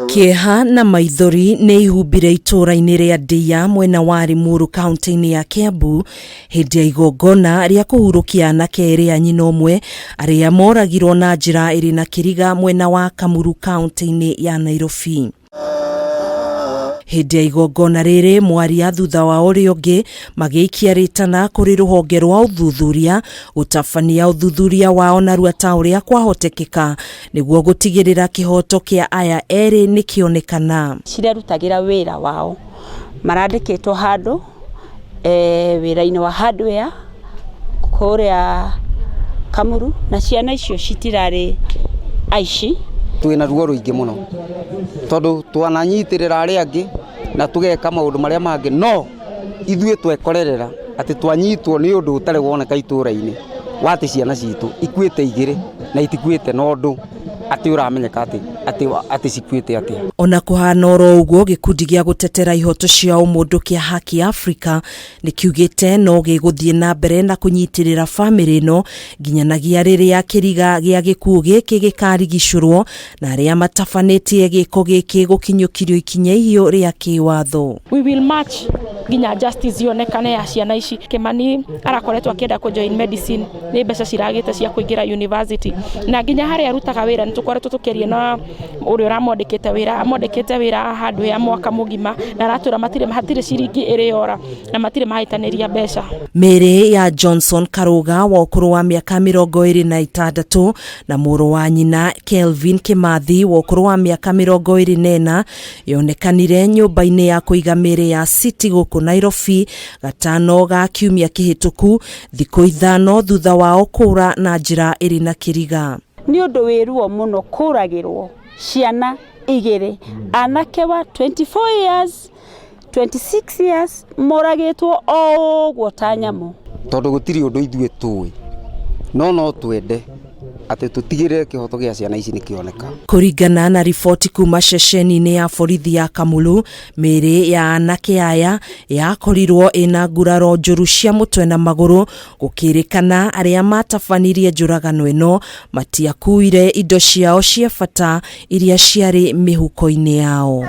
Kĩeha na maithori nĩ ihumbire itũũra-inĩ rĩa Ndeiya mwena wa Limuru kaunti-inĩ ya Kiambu hĩndĩ ya igongona rĩa kũhurũkia anake erĩ a nyina ũmwe arĩa moragirwo na njĩra ĩrĩ na kĩriga mwena wa Kamuru kaunti-inĩ ya Nairobi. Hĩndĩ ya igongona rĩrĩ mwaria thutha wa ũrĩa ũngĩ magĩikia rĩtana kũrĩ rũhonge rwa ũthuthuria gũtabania ũthuthuria wao narua ta ũrĩa kwahotekeka nĩguo gũtigĩrĩra kĩhoto kĩa aya erĩ nĩ kĩonekana. Cirerutagĩra wĩra wao marandĩkĩtwo handũ wĩra-inĩ wa hardware kũrĩa Kamuru na ciana icio citirarĩ aici. Twĩna ruo rũingĩ mũno tondũ twananyitĩrĩra arĩa angĩ na tũgeka maũndũ marĩa mangĩ no ithuĩ twekorerera atĩ twanyitwo nĩ ũndũ ũtarĩ woneka itũra-inĩ wa atĩ ciana citũ ikuĩte igĩrĩ na itikuĩte na ũndũ atĩ ũramenyeka atĩ atĩ atĩ cikuĩte atĩa. Ona kũhana oro ũguo, gĩkundi gĩa gũtetera ihoto cia ũmũndũ kĩa Haki Africa nĩ kiugĩte no gĩgũthiĩ na mbere na kũnyitĩrĩra bamĩrĩ ĩno nginyanagia rĩrĩa kĩriga gĩa gĩkuũ gĩkĩ gĩkarigicũrwo na arĩa matabanĩtie gĩko gĩkĩ gũkinyũkirio ikinya ihiũ rĩa kĩwatho. We will march nginya justice yonekane ya ciana ici. Kimani arakoretwo akĩenda kũ join medicine, nĩ mbeca ciragĩte cia kũingĩra university, na nginya harĩa arutaga wĩra nĩ tũkoretwo tũkĩaria na ũrĩa ũramwandĩkĩte wĩra, amwandĩkĩte wĩra handũ ya mwaka mũgima na aratwĩra matirĩ hatirĩ ciringi ĩrĩ yora na matirĩ mahĩtanĩria mbeca. Mĩĩrĩ ya Johnson Karũga wa ũkũrũ wa mĩaka 26 na mũrũ wa nyina Kelvin Kimathi wa ũkũrũ wa mĩaka 24 yonekanire nyũmba-inĩ ya kũiga mĩĩrĩ ya City gũkũ Nairobi gatano ga kiumia kĩhĩtũku, thikũ 5 thutha wao kũra na njĩra ĩrĩ na kĩriga. Nĩ ũndũ wĩ ruo mũno kũragĩrwo ciana igĩrĩ, anake wa 24 years, 26 years, moragĩtwo o ũguo ta nyamũ. Tondũ gũtirĩ ũndũ ithuĩ tũĩ, no no twende atĩ tũtigĩrĩre kĩhoto gĩa ciana ici nĩ kĩoneka. Kũringana na riboti kuma ceceni-inĩ ya borithi ya Kamulu, mĩĩrĩ ya anake aya yakorirwo ĩna nguraro njũru cia mũtwe na magũrũ, gũkĩrĩkana arĩa matabanirie njũragano ĩno matiakuire indo ciao cia bata iria ciarĩ mĩhuko-inĩ yao.